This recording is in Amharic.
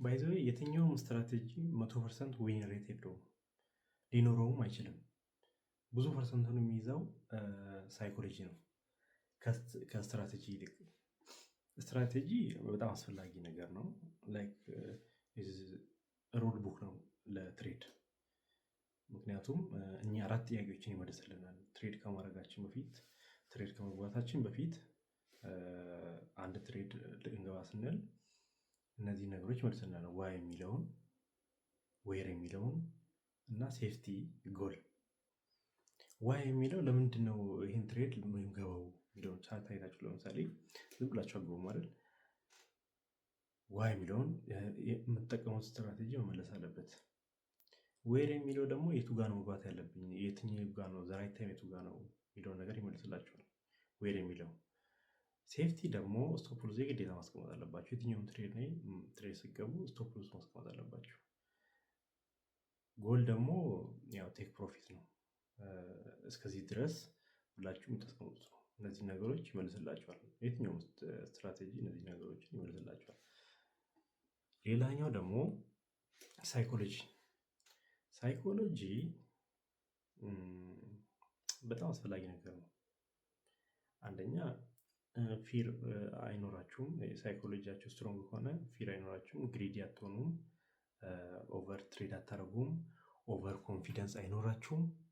By the way፣ የትኛውም ስትራቴጂ 100% win rate የለውም፣ ሊኖረውም አይችልም። ብዙ percent ኡን የሚይዘው psychology ነው ከስትራቴጂ ይልቅ። ስትራቴጂ በጣም አስፈላጊ ነገር ነው። Like rule book ነው ለ trade። ምክንያቱም እኛ አራት ጥያቄዎችን ይመልስልናል። Trade ከማድረጋችን በፊት፣ trade ከመግባታችን በፊት፣ አንድ trade ልንገባ ስንል እነዚህ ነገሮች ይመልስልናል። Why የሚለውን፣ where የሚለውን እና safety goal። Why የሚለው ለምንድን ነው ይህን trade የምገባው የሚለውን chart አይታችሁ ለምሳሌ ዝም ብላችሁ አግቡ አይደል? Why የሚለውን የምጠቀመው ስትራቴጂ መመለስ አለበት። Where የሚለው ደግሞ የቱ ጋ ነው መግባት ያለብኝ፣ የትኛው ጋ ነው the right time፣ የቱ ጋ ነው የሚለውን ነገር ይመልስላችኋል። Where የሚለው። Safety ደግሞ stop loss የግዴታ ማስቀመጥ አለባችሁ። የትኛውም trade ላይ trade ስትገቡ stop loss ማስቀመጥ አለባችሁ። ጎል ደግሞ ያው take profit ነው። እስከዚህ ድረስ ብላችሁ የምታስቀምጡት ነው። እነዚህ ነገሮች ይመልስላችኋል። የትኛውም ስትራቴጂ እነዚህ ነገሮችን ይመልስላችኋል። ሌላኛው ደግሞ psychology። Psychology በጣም አስፈላጊ ነገር ነው። አንደኛ fear አይኖራችሁም። Psychology ያችሁ strong ከሆነ fear አይኖራችሁም። Greedy አትሆኑም። Over trade አታደርጉም። Over confidence አይኖራችሁም።